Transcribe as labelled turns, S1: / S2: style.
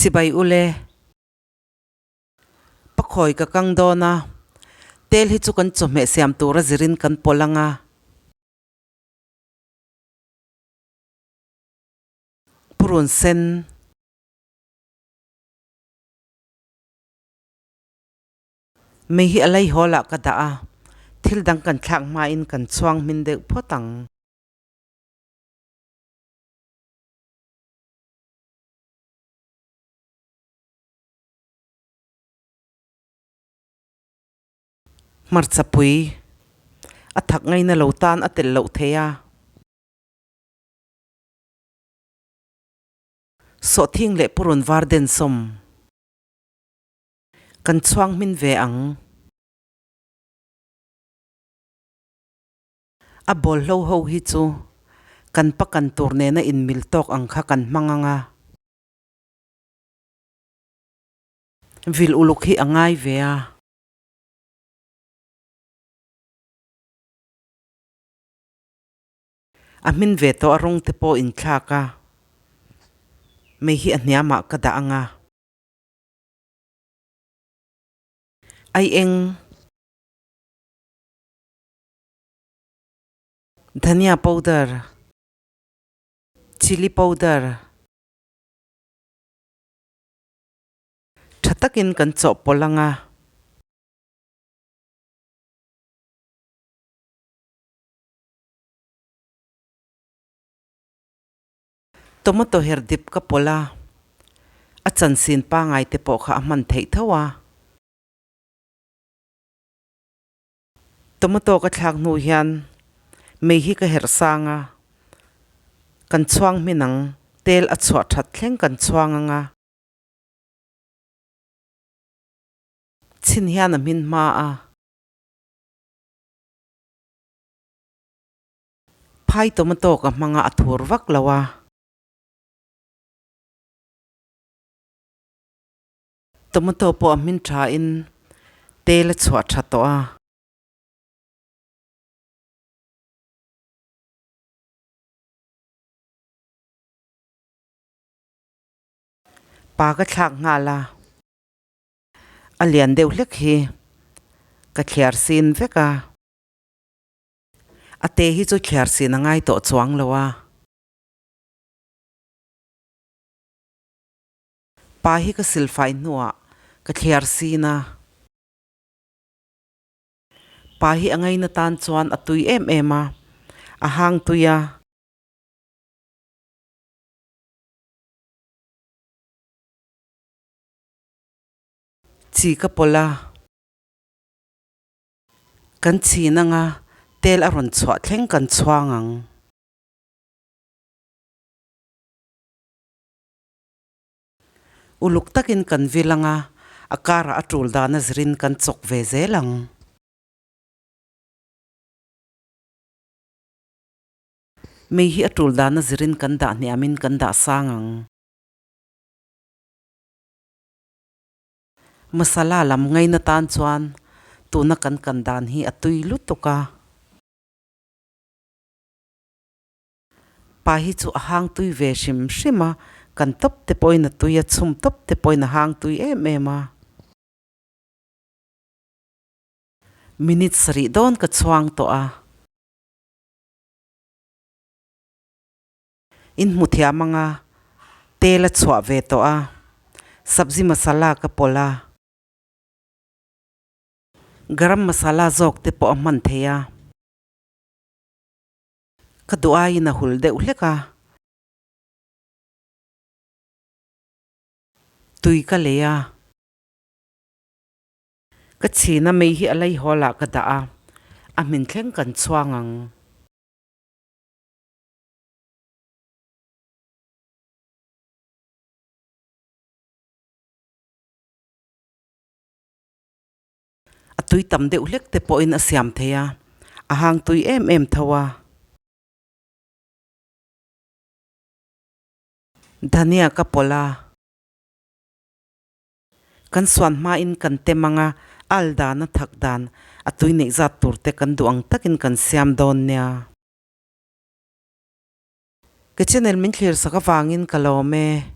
S1: Chibai ule. Pakhawi ka kang dawn a, tel hi chu kan chawhmeh siam tura zirin kan pawlh ang a. Purun sen. Mei hi a lei hawl ah ka dah a, thil dang kan thlak hmain kan chhuang hmin deuh phawt ang. Hmarcha pui a thak ngaina lo tan a telh loh thei a. Sawhthing leh purun var den sawm. Kan chhuang hmin ve ang. A bawlhlo ho hi chu kan pakan tur nena inmil tawk ang kha kan hmang ang a. Vil uluk hi a ngai ve a. A hmin ve tawh a rawng te pawh inthlak a. Mei hi a hniamah ka dah ang a. Ai eng. Dhania powder. Chilli powder. Tha takin kan chawhpawlh ang a. Tomato her dip ka pawlh a, a chansin pangai te pawh kha a hman theih tho a. Tomato ka thlak hnu hian mei hi ka herh sang a, kan chhuang hmin ang, tel a chhuah that thleng kan chhuang ang a. Chhin hian a hmin hma a. Phai tomato ka hmang a, a thur vak lo a. Tomato pawh a hmin tha in tel a chhuah tha tawh a. Pa ka thlak nghal a, a lian deuh hlek hi ka thliar sin vek a, a te hi chu thliar sin a ngai tawh chuang lo a. Pa hi ka silfai hnuah ka thliar sin a, pa hi a ngaina tan chuan a tui em em a, a hang tui a. Chi ka pawlh a, kan chhin anga tel a rawn chhuah thleng kan chhuang ang. Uluk takin kan vil anga a karah a tul dan a zirin kan chawk ve zel ang. Mei hi a tul dana zirin kan dah hniamin kan dah sang ang. Masala lam ngaina tan chuan tuna kan kan dan hi a tui lutuk a. Pa hi chu a hang tui ve hrim hrim a, kan tawp te pawhin a tui a, chhum tawp te pawhin a hang tui em em a. Minute sarih dawn ka chhuang tawh a. In hmu thiam ang a, tel a chhuah ve tawh a, sabzi masala ka pawlh a, garam masala zawk te pawh a hman thei a, ka duh aiin a hul deuh hlek a, tui ka lei a, ka chhin a mei hi a lei hawl ah ka dah a, a hmin thleng kan chhuang ang. A tui tam deuh hlek te pawhin a siam thei a, a hang tui em em tho a. Dhania ka pawlh a. Kan suan hmain kan tem ang a, al dan a thak dan, a tui neih zat tur te kan duh ang takin kan siam dawn nia. Ka channel min thlir sak avangin ka lawm e.